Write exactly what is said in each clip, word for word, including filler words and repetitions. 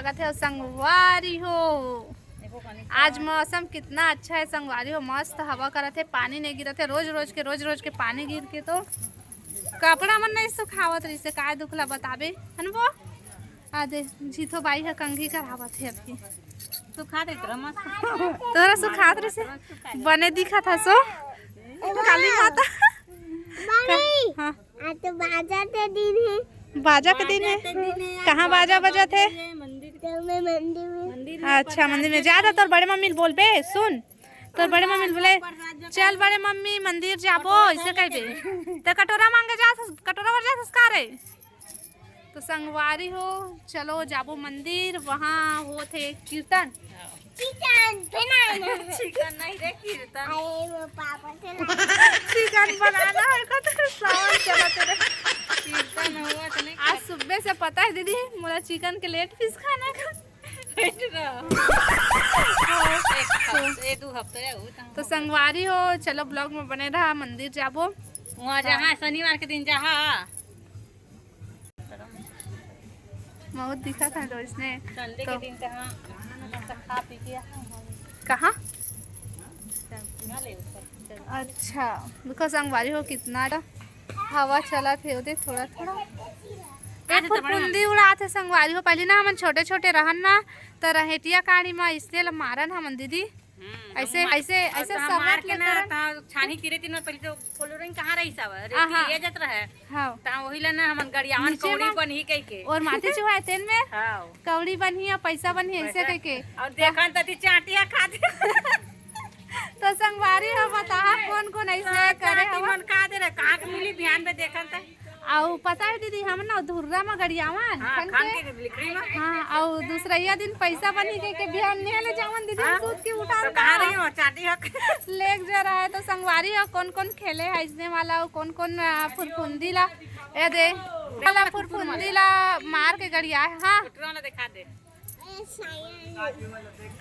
करत हे संगवारी हो। आज मौसम कितना अच्छा है संगवारी हो, मस्त हवा करत हे, पानी नहीं गिरत हे। रोज रोज के, रोज रोज के पानी गिर के तो कपड़ा मन नहीं सुखावत रहिसे। काय दुख ला बताबे, हन वो? आ दे, झीथो बाई ह कंघी करावत हे अभी। सुखा देत रह, मस्त। तोरा सुखात रहिसे, बने दिखत हस ओ। काली माता। मम्मी, हाँ। आज तो बाजा के दिन है। बाजा के दिन है? बाजा के दिन है, कहाँ बाजा बाजा बजत है? बजत है, मंदिर। तो मैं मंदिर में। मंदिर में अच्छा, प्रसाद मंदिर में जगह जा रहा, है। तोर बड़े मम्मी ल बोलबे, सुन, तोर बड़े मम्मी ल बोले, प्रसाद जगह "चल है। बड़े मम्मी, मंदिर जाबो", कटोरा ऐसे लेके कहबे। तो कटोरा मांगे जा, कटोरा बर जा, संस्कार है। तो संगवारी हो, चलो जाबो मंदिर, वहाँ होत हे कीर्तन। चिकन बनाना। चिकन नहीं रे, कीर्तन। अरे, वो पापा से ला। चिकन बनाना है का, तो सावन चला तेरे। कीर्तन हुआ तो नहीं आज खाते। सुबह से पता है दीदी, मोला चिकन के लेग पीस खाना का। बैठ रहो। एक हफ्ते, दो हफ्ते हो तो। तो संगवारी हो, चलो vlog में बने रहा, मंदिर जाबो। वहाँ जहाँ शनिवार के दिन जहाँ। बहुत दिखा था तो इसने संडे तो के दिन तो हाँ, तो खा पी के यहाँ हम कहाँ? चल, खा ले ऊपर, चल। अच्छा, देखो संगवारी हो कितना हवा चलत हे, ओदे थोड़ा थोड़ा। ए, आज तो बड़ा फुरफुंदी उड़ात हे संगवारी हो। पहले ना हमन छोटे छोटे रहन ना, त रहेटिया काड़ी मा इसने ल मारन हमन दीदी। हम्म, ऐसे, हम ऐसे, और ऐसे तो हम मार सरवत के ना, लेकर। त छानी किरे दिन में पहले तो कोलोरिन कहाँ रही सब, रेती आहा। ले जात रहे। हाँ। त वही ला ना हमन गड़ियावन नीचे कौड़ी मा बन ही कह के। और माटी चुहाए तेन में हाँ। कौड़ी बन ही या पैसा बन ही ऐसे पैसा। कह के। और देखन त थी चाटिया खाते। तो संगवारी हो बताहा कौन कौन ऐसे हाँ, करे चाटी हवा? मन खा दे रहे, कहाँ के मिली बिहान में देखन त। अउ पता है दीदी, हम ना धुर्रा में गड़ियावन हाँ, खन खान के। के लिखड़ी में। हाँ, अउ दूसरैया दिन पैसा बनी के, के बिहान ने ले जावन दीदी, हाँ? सूत के उठा तो कहाँ रही हो, चाटी हक? लेग जा रहा है, तो संगवारी हो कौन कौन खेले है इसने वाला, अउ कौन कौन, आ, फुरफुंदी ला, ए दे, वाला फुरफुंदी ला मार के गड़िया है, हाँ। फोटो वाला दिखा दे।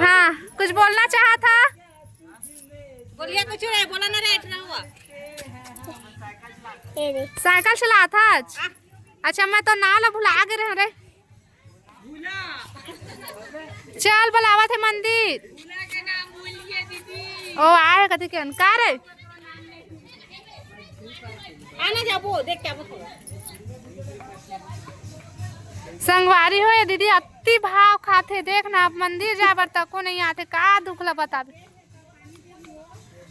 हाँ, कुछ बोलना चाहा था? बोलिए कुछ रे, बोला ना रे, इतना हुआ। ये दे। साइकिल चलात हस? अच्छा, मैं तो नाव ला भुला गे रहे रे। चल, बुलावत हे मंदिर। ओ, आए कथी के अनकार है? आना जाबो, देख के आबो थोड़ा। संगवारी हो, ये दीदी अति भाव खाथे। देख ना, अब मंदिर जाए बर तको नहीं आथे, का दुख ला बताबे।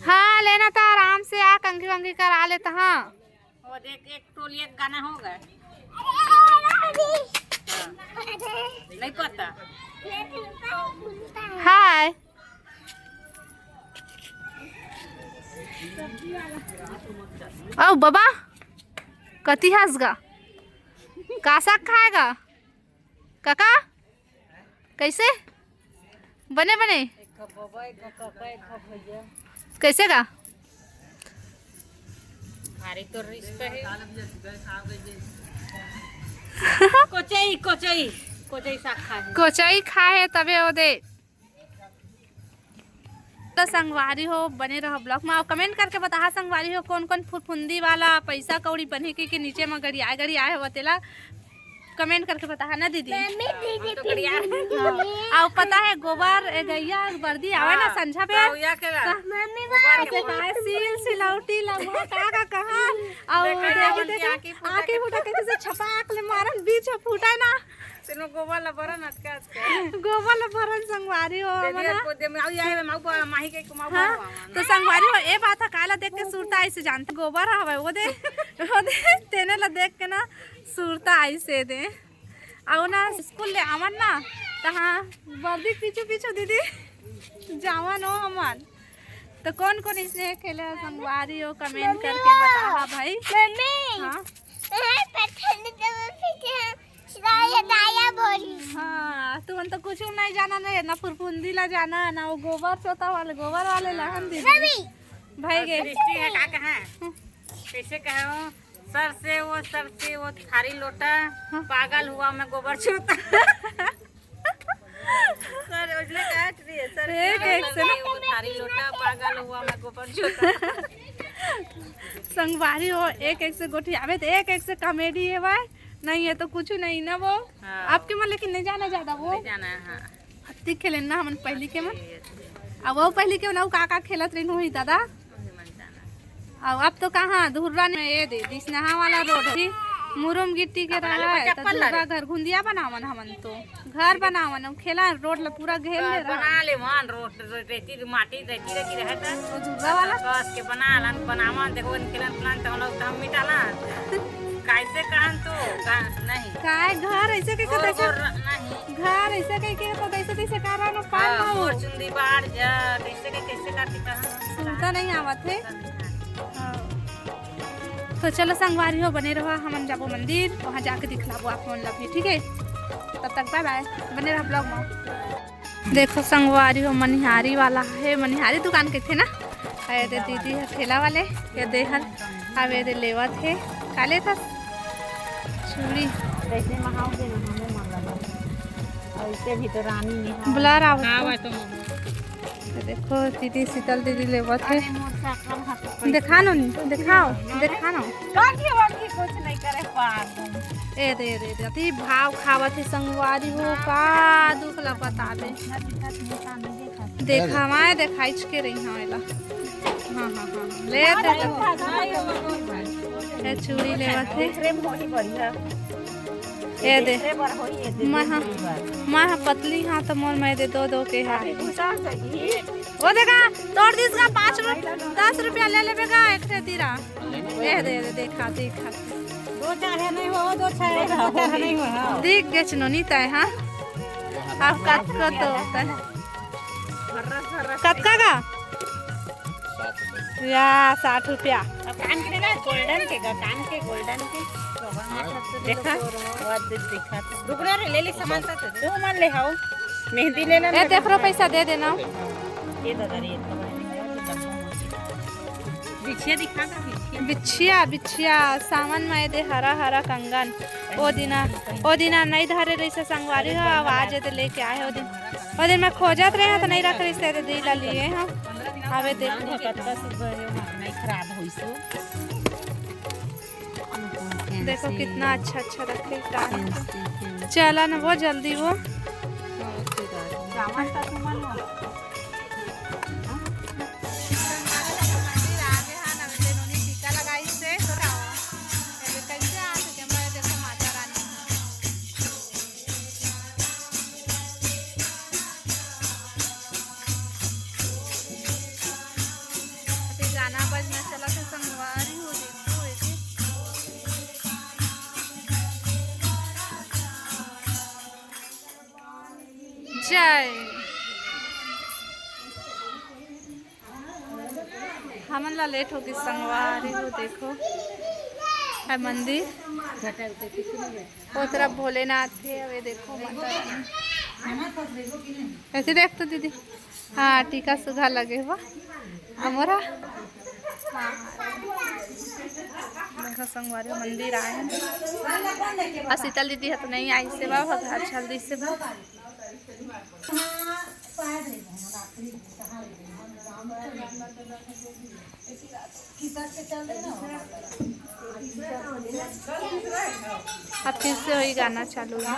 हाँ, लेना त आराम से आ, कंघी वंघी करा लेता। हाँ, वो देख, एक टोली एक गाना हो गया। नहीं पता। हाय। ओ बाबा, कति हंस गा? का साग खाएगा? काका, कैसे? बने, बने? कैसे गा? भारी तो रिश्ता है। कोचई, कोचई, कोचई साग खाए। कोचई खाए तबे ओदे। तो संगवारी हो, बने रहो vlog में। अउ comment करके बताहा संगवारी हो, कौन कौन फुरफुंदी वाला पैसा कौड़ी बनी के, के नीचे में गड़ियाए गड़ियाए हो तेला comment करके बताहा ना दीदी। मम्मी, दीदी, तो गड़िया। हाँ। अउ पता है गोबर, ए, गैया, बर्दी आवे ना हाँ, संझा पे। गौया के ला। मम्मी, गोबर के ऐसे बोल। कहा, सील, सिलौटी, लम्हा, का, का, कहाँ? अउ देखा देखी, जावन देखी, की आँखी फूटा आँखी के। फूटा के जैसे छपाक ले मारन, बीच में फूटा ना। तेनो गोबर ला बरन अटका अटका। गोबर ला बरन संगवारी हो, दे दिया मना। को दे में, अउ ये है, माऊ बा-, माही के को माऊ हाँ, बा-, तो संगवारी हो, ए बात ह, काला देख के सुरता आइसे जानते, गोबर हवे, ओदे, ओदे, तेने ला देख के ना सुरता आइसे दे। अउ ना स्कूल ले आवन ना, त हाँ, बर्दी पीछू पीछू दीदी, जावन हो हमन। तो कौन कौन इसने खेले हो संगवारी हो, comment मम्मी करके हो। बताहा भाई। मम्मी। हाँ। ए, पत्थर में जब पीछे दाया, दाया बोली। हाँ, तुमन तो कुछ नहीं जाना, ना, ना फुरफुंदी ला जाना, ना वो गोबर चोता वाले, गोबर वाले लहन दीदी। रवि। भाई और गे। सृष्टि है, का कहा? हम्म। कैसे कहे हो? सर से वो, सर से वो थारी लोटा, हाँ। पागल हुआ मैं गोबर चोता। सर, उजले काट रही है, सर। एक, एक से ना। सर से वो थारी लोटा, पागल हुआ मैं गोबर चोता। संगवारी हो, एक एक से गोठियावे, तो एक एक से comedy है भाई। नहीं है तो कुछ नहीं ना वो। हाँ। आपके मन लेकिन नहीं जाना ज्यादा वो। नहीं जाना है, हाँ। हत्ती खेले ना हमन पहली के मन। ये, ये। अब वो पहली के मन, वो का का खेलत रहिन होही दादा। वही मन जाना है। अब, अब तो कहाँ धुर्रा में ये दे दिस नहा वाला रोड है। मुरुम गिट्टी के अब वाले रहा है, तो चप्पल ला धुर्रा रे। घर घुंदिया बनावन हमन तो। घर बनावन, हम खेला रोड ला पूरा घेर ले घर रहा। बना ले मन, रोड, रोड रेती, माटी रेती, रेती रहे त। वो धुर्रा वाला? कस के बना लन, बनावन, देखो, खेलन प्लान त हम लोग त हम मिटाला। कैसे कहन तू? का-, नहीं। काय घर ऐसे के वो कैसे? घर नहीं। घर ऐसे कह के तो कैसे तैसे कर रहा ना, पान हाँ, हो। मोर चुंदी बाढ़ जा, कैसे के कैसे करती कहन? सुनता नहीं आवत है। हाँ। तो चलो संगवारी हो, बने रहो, हमन जाबो मंदिर, वहाँ जाके दिखलाबो आप मन ला भी, ठीक है? तब तक बाय बाय, बने रहो ब्लॉग में। देखो संगवारी हो, मनिहारी वाला है, मनिहारी दुकान के थे ना, अरे दे दीदी है ठेला वाले, ये देहल, अब ये दे लेवत है, का लेथस? चूड़ी। कैसे महाओगे ना, हमें मन लगा। और इसे भी तो रानी निहार। ब्लर आवत हाँ, है। वह तो ये देखो दीदी, शीतल दीदी लेवत है। अरे, मोर साकम हाथ में देखा नो नी, देखाओ, देखा नो। बाकी, बाकी कुछ नहीं करे पार। ए दे, ए दे, ए दे, अति भाव खावत है संगवारी हो, का दुख ला बताबे। इतना दिक्कत नहीं, सामने देखा। देखा, मैं देखाइच के रही हूँ एला। हाँ, हाँ, हाँ, हाँ। ले हाँ, तो। भाई, भाई, भाई, भाई। ये चूड़ी लेवत है। फ्रेम होही बढ़िया। ये दे। दूसरे बार होई, ये दे, मैं हाँ, दूसरी बार। मैं हाँ पतली हाँ, तो मोर मैं दे दो, दो के हाँ। अभी घुसा सही। वो देखा, तोड़ दिस का पाँच रु-, दस रुपया ले लेबे का, एक ठे तीरा। ये दे, दे, देखा, देखा। दो चार है नहीं हो, दो चार है, दो चार है नहीं हो। दिख गेच नोनी तय, हाँ। अब कतको तो होता है। कतका का? या, साठ रुपया। अब कान के ना, गोल्डन के गा, कान के गोल्डन के। देखा? वो दे-, देखा तो। रुक ना रे, ले ले सामान सा तो दे। तू मन ले हाओ। मेहंदी लेना ए, ना। तेफरो पैसा दे देना। ये दादा रे, ये तो बिछिया दिखा ना, बिछिया। बिछिया, बिछिया, सावन में दे हरा हरा कंगन। ओ दिना, ओ दिना नहीं धरे रहिसे संगवारी हो, अब आज ये दे लेके आए ओ दिन। ओ दिन मैं खोजत रहे तो नहीं रख रहिसे, तो दी ला लिए हम। अबे देखो। कतका सुघर है, नहीं खराब होइस हो। देखो कितना अच्छा अच्छा रखे कान। चला ना वो जल्दी वो। अभी गाना बजना चला था, संगवारी हो, देखो, ऐसे। जय। हमन ला लेट हो गई संगवारी हो, देखो है मंदिर। ओ तरफ भोलेनाथ है, अबे देखो माता रानी। ऐसे देख तो दीदी, हाँ टीका सुधा लगे हुआ अमोरा। हाँ। देखो संगवारी मंदिर आए हैं। और शीतल दीदी है तो नहीं आई से बा, घर चल दी से बा। अब फिर से वही गाना चालू है।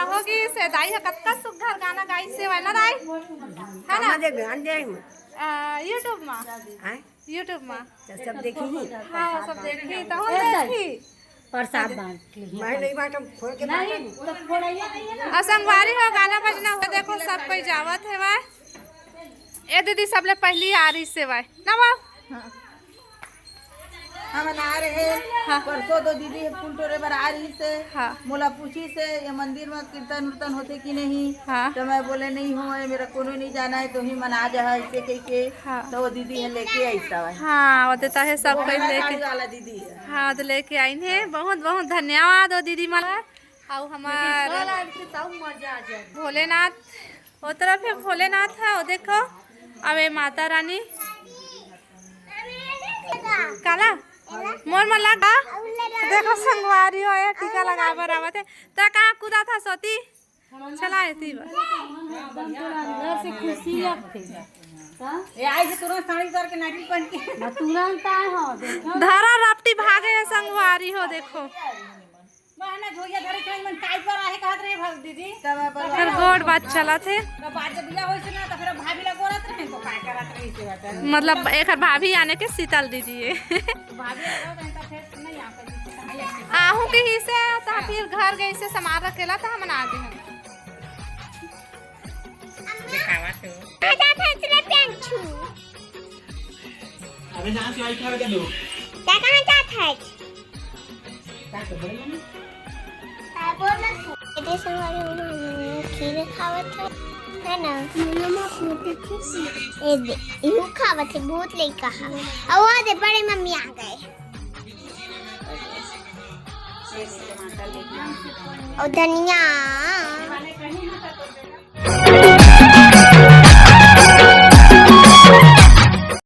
होगी से दाई ह कतका सुग्घर गाना गाइस हे, ना दाई? है ना? YouTube मा। YouTube मा। तो सब देखी। हाँ, सब देखी, तो हम देखी। प्रसाद बांट ली। मैं नहीं बांटम, खोल के बांटम। और संगवारी हो, गाना बजना हो, देखो सब कोई जावत हे। ए दीदी सबले पहली आ रही से वाय ना, वाह। हमन आ रहे। हाँ। परसों दो दीदी फूल टोरे बर आ रही से। हाँ। मोला पूछी से, ये मंदिर में कीर्तन उर्तन होथे कि नहीं? हाँ। तो मैं बोले, नहीं हो, ये मेरा कोनो नहीं जाना है, तो ही मन आ जा है, ऐसे कह के। हाँ। तो वो दीदी है लेके आई था। हाँ, वो देता है सब कोई लेके। वाला दीदी है। हाँ, तो लेके आई है। बहुत बहुत धन्यवाद वो दीदी मन। अउ हमार भोलेनाथ, वो तरफ है भोलेनाथ है, वो देखो। अबे माता रानी काला मोर मन लगा। देखो संगवारी हो, ये टीका लगा बर आवत है। त कहाँ कूदा था सोती? चला एती बर। अंदर से खुशी लगथे। ये आई से तुरंत साड़ी उतार के नाटी पहन के। ना तुरंत आए हो, देखो। धरा रपटी भागे है संगवारी हो, देखो। बहना झोइया धरे खाई मन काई पर आहे कहत रहे भाग दीदी। तब अपन फिर गोड़ बात चलत हे। तो बात जब बिया होइस ना, तो फिर भाभी ला गोरत रहे, तो काय करत रहे से बता। मतलब एकर भाभी आने के शीतल दीदी है। तो भाभी लगा तो इनका फेस नहीं आ पाई। आहू के ही से, तो फिर घर गई से सामान रखेला, तो हमन आ गए हम। दिखावा तो। आ जात है तेरे पेंचू। अबे जहाँ से आई खा दे दो। क्या कहाँ जात है? एदे संगवारी हो, हमन खीर खावत है, है ना? एदे, इहू खावत है, बहुत लइका हा। अउ वो दे, बड़े मम्मी आ गए। अउ धनिया।